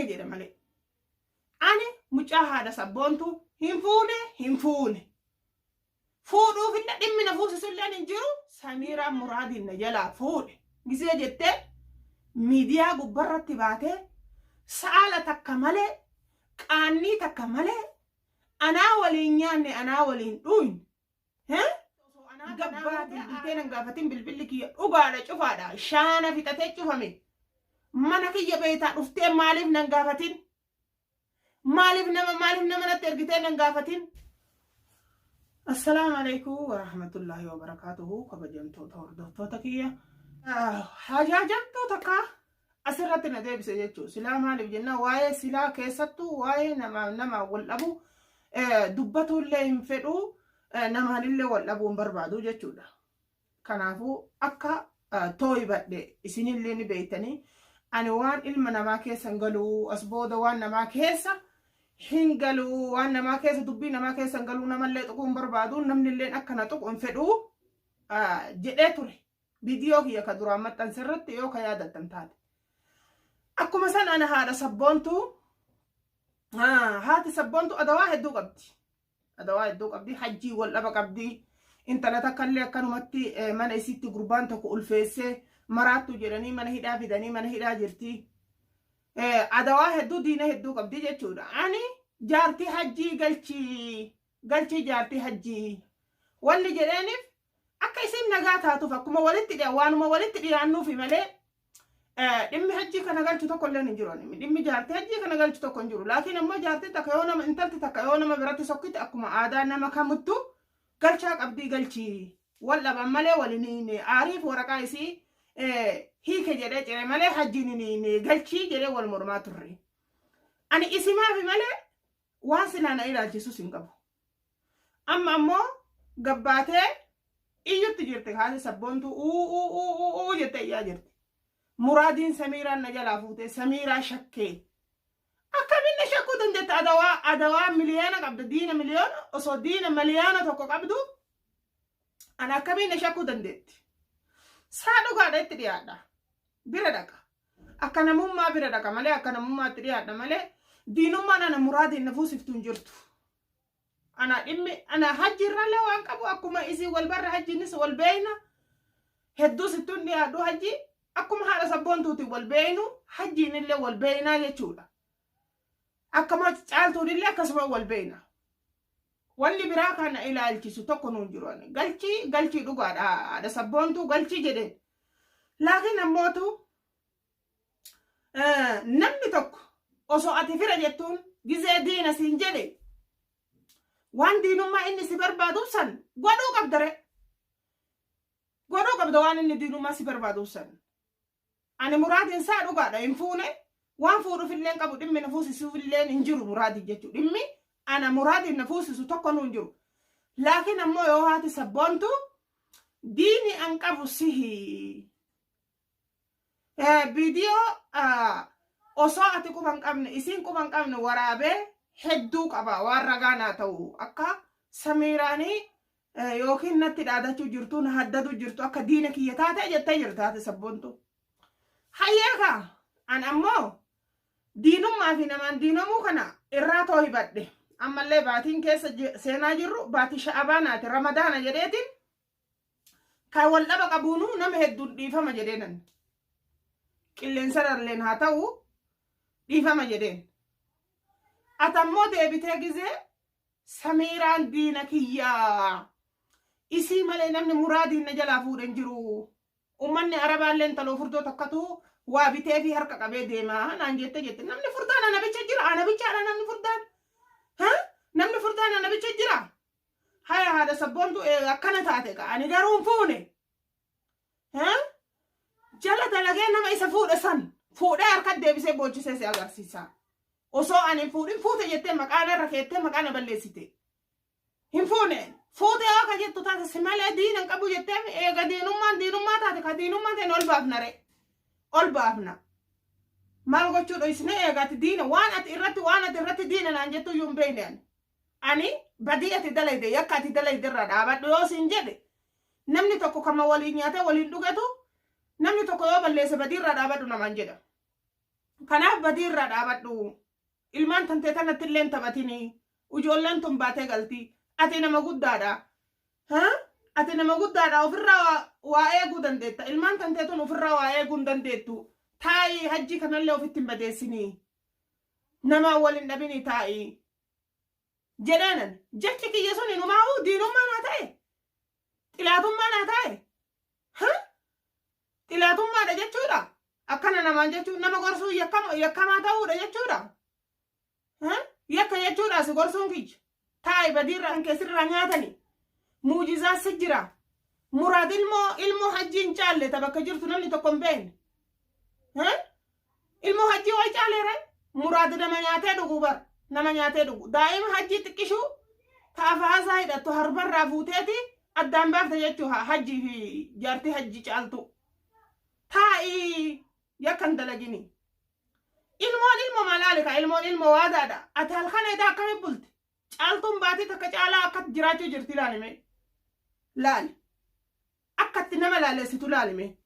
Shakke jedhe malee. Ani mucaa haadha sabboontuu hin fuune hin fuune. Fuudhuufillee dhimmi na fuusisulleen hin jiru Samiiraan Muraadiin na jalaa fuudhe. Gisee jettee miidiyaa gubbarratti baatee saala takka malee qaannii takka malee anaa waliin nyaanne anaa waliin dhuuyne. Gabbaa bilbiltee nan gaafatin bilbilli kiyya dhugaadha cufaadha shaana fixatee cufame. Mana kiyya beektaa dhuftee maaliif nan gaafatin? Maaliif nama maaliif nama natti ergitee nan gaafatin? Assalaamu alaikum warahmatullaahi wabarakaatuhu kabajamtoota hordoftoota kiyya. Hajaajamtuu takka asirratti na deebise jechuudha. Silaa maaliif jennaan waa'ee silaa keessattuu waa'ee nama nama wal dhabu dubbatullee hin fedhu namaanillee wal dhabuu hin barbaadu jechuudha. Kanaafuu akka tooybadhe isinillee ni beektanii ani waan ilma namaa keessa hin galuu as booda waan namaa keessa hin galuu waan namaa keessa dubbii namaa keessa hin galuu namallee tuquu hin barbaadu namnilleen akka na tuqu hin fedhuu jedhee ture. Viidiyoo kiyya ka duraan maxxanse irratti yoo ka yaadattan taate. Akkuma san ana haadha sabboontuu haati sabboontuu adawaa hedduu qabdi. Adawaa hedduu qabdi. Hajjii wal dhaba qabdi. Intala takkallee akkanumatti mana isiitti gurbaan tokko ulfeessee maraattuu jedhanii mana hidhaa fidanii mana hidhaa jirti. Adawaa hedduu diina hedduu qabdi jechuudha. Ani jaartii hajjii galchii galchii jaartii hajjii wanni jedheeniif akka isin nagaa taatuuf akkuma walitti dhiya waanuma walitti dhiyaannuufi malee dhimmi hajjii kana galchu tokko illee hin jiru. Dhimmi jaartii hajjii kana galchu tokko hin jiru. Laakiin ammoo jaartii takka yoo nama intalti takka yoo nama biratti sokkite akkuma aadaa nama kamittuu galchaa qabdii galchii. Wal dhaban malee waliin aariif waraqaa isii hiike jedhee cire malee hajjiin hin galchii jedhee wal mormaa turre. Ani isimaafi malee waan silaa na ilaalchisus hin qabu. Amma ammoo gabbaatee iyyutti jirti haati sabboontuu uu uu uu uu uu jettee iyyaa jirti. Muraadiin Samiiraan na jalaa fuutee Samiiraa shakkee. Akkamiin na shakkuu dandeetta adawaa adawaa miliyoona qabda diina miliyoona osoo diina miliyoona tokko qabdu ana akkamiin na shakkuu dandeetti. Saa dhugaadha itti dhiyaadha. Bira dhaqa. Akka namummaa bira dhaqa malee akka namummaatti dhiyaadha malee diinummaan ana muraadiin na fuusiftu hin jirtu. Ana dhimmi ana hajji irrallee waan qabu akkuma isii wal barra hajjiinis wal beeyna hedduu sittuun dhiyaadhu hajji akkuma haadha sabboontuutiin wal beeynu hajjiin illee wal beeynaa jechuudha. Akkuma caaltuun illee akkasuma wal beeyna. Wanni biraa kana ilaalchisu tokko nuun jiru. Galchii galchii dhugaadha haadha sabboontuu galchii jedheen. Laakiin ammootu namni tokko osoo ati fira jettuun gizee diina siin jedhe waan diinummaa inni si barbaadu san godhuu qabda re. Godhuu qabda waan inni diinummaa si barbaadu san. Ani muraadiin isaa dhugaadha hin fuune waan fuudhuuf illee qabu dhimmi na fuusisuuf illee hin jiru muraadii jechuudha. Dhimmi ana muraadiin na fuusisu tokko nu hin jiru. Laakiin ammoo yoo haati sabboontu diini an qabu sihi. Viidiyoo osoo ati quba hin qabne isiin quba hin qabne waraabee hedduu qaba waan ragaa naa ta'u akka samiiraanii yookiin natti dhaadachuu jirtu na haddaduu jirtu akka diina kiyya taate jettee jirta haati sabboontu. Hayyee kaa an ammoo diinummaa fi namaan diinomuu kana irraa toohibadhe ammallee baatiin keessa seenaa jirru baatii sha'abaanaati ramadaana jedheetiin kan wal dhaba qabuunuu nama hedduun dhiifama jedheenan. Qilleensarralleen haa ta'u dhiifama jedheen. Ati ammoo deebitee gizee Samiiraan diina kiyyaa. Isii malee namni muraadiin na jalaa fuudhe hin jiru. Uummanni Arabaallee intaloo furdoo takkatu waa bitee fi harka qabee deema naan jette jette. Namni furdaan ana bicha jira. Ana bichaadha namni furdaan. Namni furdaan ana bicha jira. Haya haadha sabboontu akkana taate ka ani garuu hin fuune. Jala dalagee nama isa fuudhe san fuudhee harka deebisee boochisee si agarsiisa. Osoo ani hin fuudhin fuute jettee maqaa narra keettee maqaa na balleessite. Hin fuune. Fuute yoo ka jettu taate si malee diina hin qabu jettee eega diinummaan diinummaa taate ka diinummaa ta'e ol baafna ree. Ol baafna. Maal gochuu dhoysine eega ati diina waan ati irratti waan ati irratti diina naan jettu iyyuu hin beekne ani. Ani badii ati dalayde yakka ati dalayde irraa dhaabadhu yoo siin jedhe namni tokko kama waliin nyaatee waliin dhugetu namni tokko yoo balleesse badii irraa dhaabadhu namaan jedha. Kanaaf badii irraa dhaabadhu. Ilmaan tantee tanatti illee hin taphatini. Ijoolleen tun baatee galti. Ati nama guddaadha. Ha? Ati nama guddaadha ofirraa waa eeguu dandeetta. Ilmaan tantee tun ofirraa waa eeguu hin dandeettu. Taa'ii hajji kanallee ofitti hin badeessinii. Namaan wal hin dhabinii taa'ii. Jedheenan. Jechi kiyya sun inumaa'uu diinummaa naa ta'e. Xilaatummaa naa ta'e. Ha? Xilaatummaadha jechuudha. Akkana namaan jechuun nama gorsuu yakkamaa ta'uudha jechuudha. Ha? Yakka jechuudha si gorsuun kiyya. Taa'i badiirraa kan keessirraa nyaatani. Muujizaa si jira. Muraad ilmoo hajjii hin caalle ta bakka jirtu namni tokko hin beekne. Ha? Ilmoo hajjii wayi caaleera. Muraad nama nyaatee dhugu bar. Nama nyaatee dhugu. Daa'ima hajjii xiqqishuu ta afaasaa hidhattu harbarraa fuuteeti addaan baafte jechuu hajjii fi jaartii hajjii caaltu. Taa'ii yakka hin dalagini. Ilmoon ilmoo malaali ka ilmoon ilmoo waadaadha. Ati halkan edaa akkami bulte? Caaltuun baatii takka caalaa akka jiraachuu jirti ilaalime. Laali. Akkatti nama laalessitu laalime.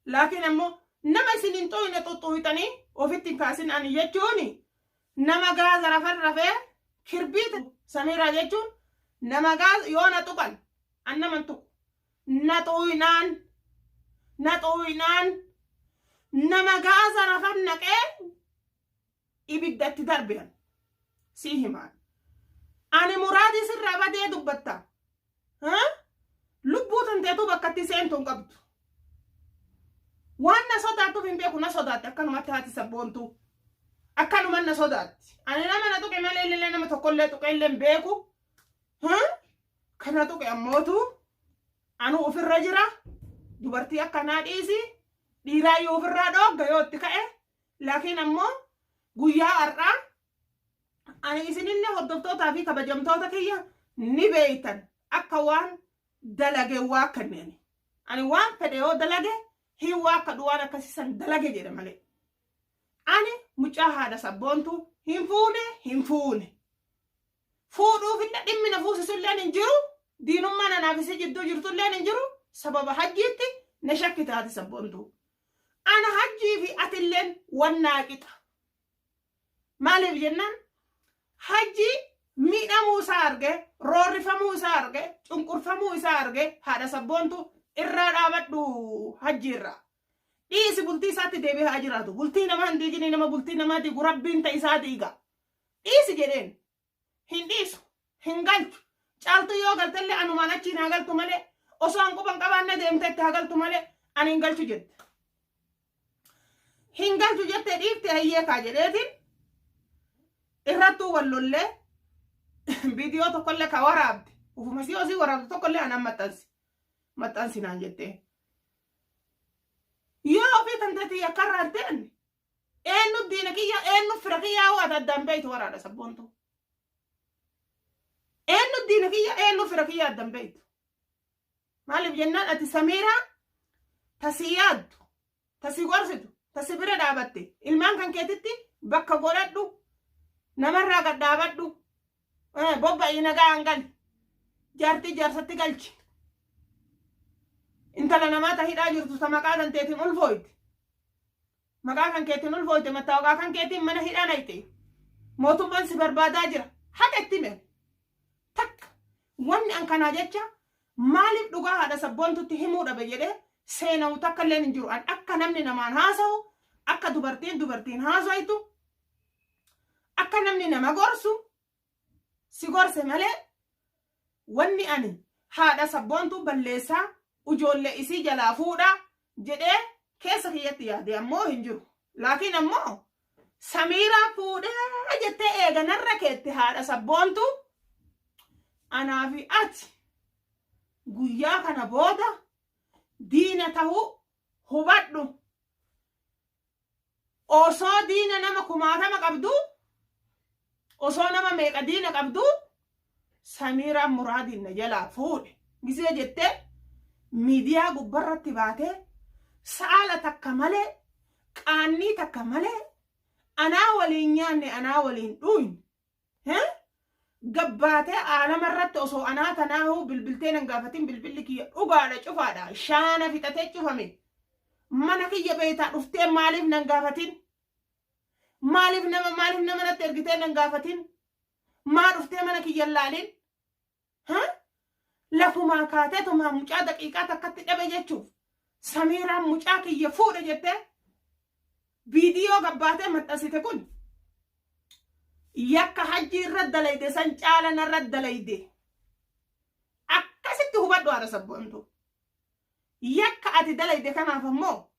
Laakiin ammoo nama isin hin xuyne xuxxuyxanii ofitti hin kaasin ani jechuun nama gaaza rafan rafee kirbiita samiiraa jechuun nama gaaza yoo na tuqan an nama hin tuqu. Na xuynaan na xuynaan nama gaaza rafan naqee ibiddatti darbe sii himaan. Ani muraadii sirraa badee dubbatta. Lubbuu tanteetu bakka itti seentu hin qabdu. Waan na sodaattuuf hin beeku na sodaatti akkanumatti haati sabboontuu. Akkanuma na sodaatti. Ani nama na tuqe malee illee nama tokkollee tuqee illee hin beeku. Kana tuqe ammootu anu ofirra jira. Dubartii akkanaa dhiisi. Dhiiraayyuu ofirraa dhoogga yoo itti ka'e. Laakiin ammoo guyyaa har'aa ani isinillee hordoftootaa fi kabajamtoota kiyya ni beeytan akka waan dalage waa kanneen. Ani waan fedhe yoo dalage hin waakkadhu waan akkasiisan dalage jedhe malee. Ani mucaa haadha sabboontu hin fuune hin fuune. Fuudhuufillee dhimmi na fuusisulleen hin jiru. Diinummaan anaaf isii jidduu jirtulleen hin jiru. Sababa hajjiitti na shakkite haati sabboontuu. Ana hajjii fi atilleen wannaa qixa. Maaliif jennaan hajjii miidhamuu isaa arge, roorrifamuu isaa arge, cunqurfamuu isaa arge haadha sabboontu irraa dhaabadhu hajjii irraa. Dhiisi bultii isaatti deebi'ee haa jiraatu. Bultii namaa hin diigini nama bultii namaa diigu rabbiin ta isaa diiga. Dhiisi jedheen. Hin dhiisu. Hin galchu. Caaltuu yoo galtellee anumaan achiin haa galtu malee osoo an quban qabaanne deemte itti haa galtu malee ani hin galchu jette. Hin galchu jette dhiifte hayyee kaa jedheetiin irrattuu wal lollee viidiyoo tokkollee ka waraabde ufuma si osii waraabde tokkollee anan maxxansi maxxansi naan jettee. Yoo ofii tanteetii yakkarraa hin ta'an eenyu diina kiyya eenyu fira kiyyaa hoo ati addaan beeytu waraadha sabboontu. Eenyu diina kiyya eenyu fira kiyya addaan beeytu. Maaliif jennaan ati Samiiraa tasii yaaddu tasi gorsitu tasi bira dhaabatte ilmaan kan keetitti bakka godhadhu namarraa gad dhaabadhu bobba'ii nagaa hangali jaartii jaarsatti galchi intala namaa ta hidhaa jirtu ta maqaa tan teetiin ulfooyte maqaa kan keetiin ulfooyte mattaawaqaa kan keetiin mana hidhaa nayxe mootummaan si barbaadaa jira haqa itti hime takka wanni an kanaa jecha maaliif dhugaa haadha sabboontutti himuu dhabe jedhee seenawu takka illee hin jiru an akka namni namaan haasa'u akka dubartiin dubartiin haasa'itu akka namni nama gorsu si gorse malee wanni ani haadha sabboontuu balleessaa ijoollee isii jalaa fuudhaa jedhee keessa kiyyatti yaade ammoo hin jiru. Laakiin ammoo Samiiraa fuudhee jettee eega narra keetti haadha sabboontuu anaa fi ati guyyaa kana booda diina tahuu hubadhu. Osoo diina nama kumaatama qabdu osoo nama meeqa diina qabdu Samiiraan muraadiin na jalaa fuudhe gisee jettee miidiyaa gubbarratti baatee saala takka malee qaannii takka malee anaa waliin nyaanne anaa waliin dhuyne gabbaatee aalama irratti osoo anaa tanaahuu bilbiltee nan gaafatin bilbilli kiyya dhugaadha cufaadha shaana fixatee cufame mana kiyya beeytaa dhuftee maaliif nan gaafatin. Maaliif nama maaliif nama natti ergitee nan gaafatin? Maa dhuftee mana kiyya laalin? Lafumaa kaatee tumaa mucaa daqiiqaa takkatti dhabe jechuuf Samiiraan mucaa kiyya fuudhe jettee viidiyoo gabbaatee maxxansite kun yakka hajjii irra dalayde san caala narra dalayde. Akkasitti hubadhu haadha sabboontuu. Yakka ati dalayde kanaaf ammoo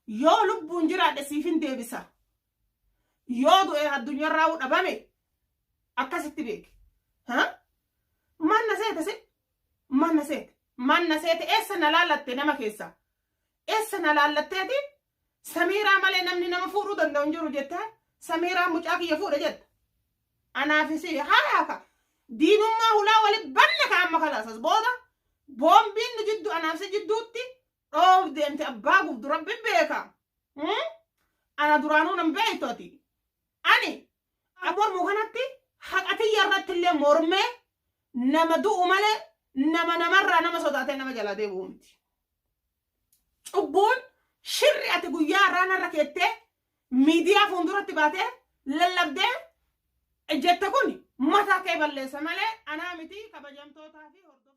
yoo lubbuun jiraadhe siifin deebisa. Yoo du'e addunyaarraa dhabame akkasitti beeki. Manna seete si? Manna seete? Manna seete eessa na laallatte nama keessa? Eessa na laallatteeti? Samiiraa malee namni nama fuudhuu danda'u hin jiru jettee Samiiraa mucaa kiyya fuudhe jetta. Anaafis haa ka diinummaa hulaa wali banne ka amma kalaasas booda boombiin nu jiddu anaaf si jidduutti dhoof deemte abbaa gubdu rabbi beeka. Ana duraanuu nan beektu ati. Ani mormu kanatti haqatiyya irratti illee mormee nama du'u malee nama namarraa nama sodaatee nama jalaa deebi'u miti. Cubbuun shirri ati guyyaa har'aa narra keettee miidiyaa fuulduratti baatee lallabdee jette kun mataa kee balleessa malee anaa miti kabajamtootaa fi hordoftoota.